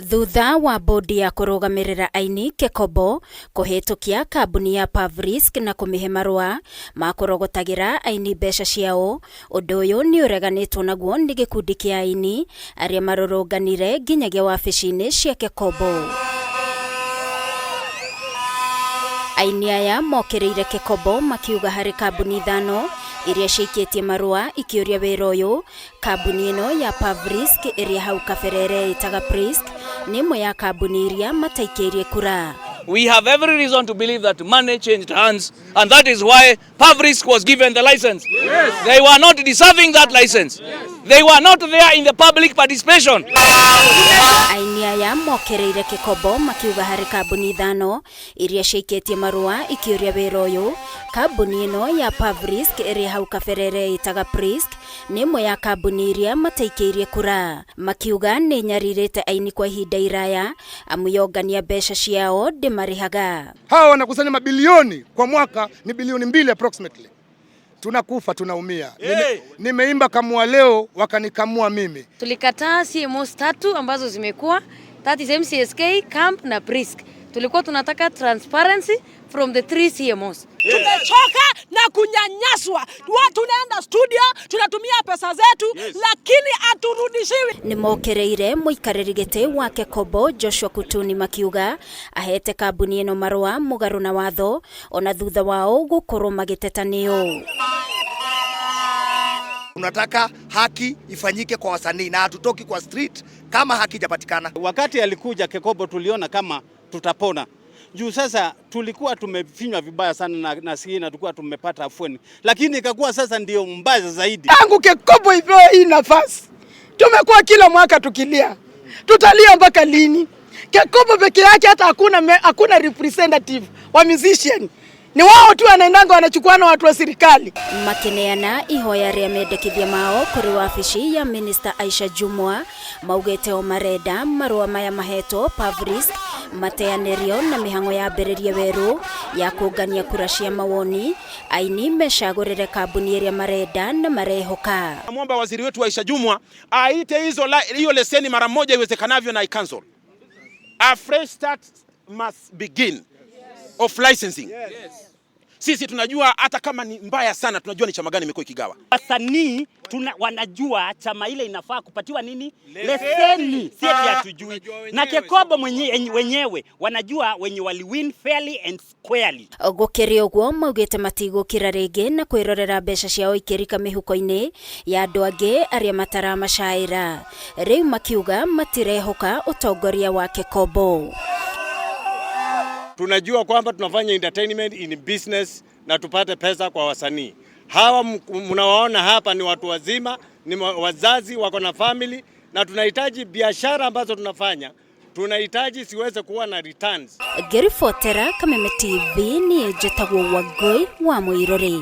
Thutha wa bodi ya kũrũgamĩrĩra aini KECOBO kũhĩtũkia kambuni ya Pavrisk na kũmĩhe marũa ma kũrogotagĩra aini mbeca ciao, ũndũ ũyũ nĩ ũreganĩtwo naguo nĩ gĩkundi kĩa aini arĩa marũrũnganire nginyagia wabici-inĩ cia KECOBO. Aini aya mokĩrĩire KECOBO makiuga harĩ kambuni ithano iria ciikĩtie marũa ikĩũria wĩra ũyũ. Kambuni ĩno ya Pavrisk ĩrĩa hau kabere ĩreĩtaga Prisk nĩ ĩmwe ya kambuni iria mataikĩirie kura. We have every reason to believe that money changed hands, and that is why Pavrisk was given the license. Yes. They were not deserving that license. Yes. They were not there in the public participation. Aini aya mokĩrĩire KECOBO makiuga harĩ kambuni ithano iria ciikĩtie marũa ikĩũria wĩra ũyũ. Kambuni ĩno ya Pavrisk ĩrĩa hau kabere ĩreĩtaga Prisk nĩ ĩmwe ya kambuni iria mataikĩirie kura, makiuga nĩ nyarirĩte aini kwa ihinda iraya amu yongania mbeca ciao ndĩmarĩhaga. Hawa wanakusanya mabilioni kwa mwaka, ni bilioni 2 approximately. Tunakufa, tunaumia. Nimeimba kamua leo, wakanikamua mimi. Tulikataa CMOs tatu ambazo zimekuwa, that is MCSK, KAMP na Prisk. Tulikuwa tunataka transparency from the three CMOs. Tumechoka na kunyanyaswa. Tunaenda studio, tunatumia pesa zetu, lakini haturudishiwi. Nĩ mokĩrĩire mũikarĩri gĩtĩ wa KECOBO Joshua Kutuni makiuga ahete kambuni ĩno marũa mũgarũ na watho ona thutha wao gũkorwo magĩteta nĩo. Tunataka haki ifanyike kwa wasanii na hatutoki kwa street kama haki ijapatikana. Wakati alikuja KECOBO tuliona kama tutapona. Juu sasa tulikuwa tumefinywa vibaya sana na na tulikuwa tumepata afueni, lakini ikakuwa sasa ndio mbaya zaidi. Tangu KECOBO ipewe hii nafasi, tumekuwa kila mwaka tukilia. Tutalia mpaka lini? KECOBO peke yake hata hakuna representative wa musician. Ni wao tu wanaendanga wanachukuana watu wa serikali. Makineana ihoya rĩa mendekithia mao kũrĩ wabici ya Minister Aisha Jumwa maugĩte o marenda marũa maya mahetwo Pavrisk mateanĩrio na mĩhang'o yambĩrĩrie werũ ya kũngania kura cia mawoni aini mecagũrĩre kambuni ĩrĩa marenda na marehoka. Namwomba waziri wetu Aisha Jumwa aite hiyo leseni mara moja iwezekanavyo na i-cancel. A fresh start must begin of licensing. Sisi tunajua hata kama ni mbaya sana, tunajua ni chama gani imekuwa ikigawa. Wasanii wanajua chama ile inafaa kupatiwa nini? Leseni. Si eti hatujui. Na KECOBO wenyewe wanajua wenye wali win fairly and squarely. Gũkĩrĩ ũguo maugĩte matigũkira rĩngĩ na kwĩrorera mbeca ciao ikĩrika mĩhuko-inĩ ya andũ angĩ arĩa mataramacaĩra. Rĩu makiuga matirehoka ũtongoria wa KECOBO. Tunajua kwamba tunafanya entertainment in business na tupate pesa kwa wasanii. Hawa mnawaona hapa ni watu wazima, ni wazazi wako na family, na tunahitaji biashara ambazo tunafanya, tunahitaji siweze kuwa na returns. Ngĩribotera Kameme TV, niĩ njĩtagwo Wangũi wa Mũirũrĩ.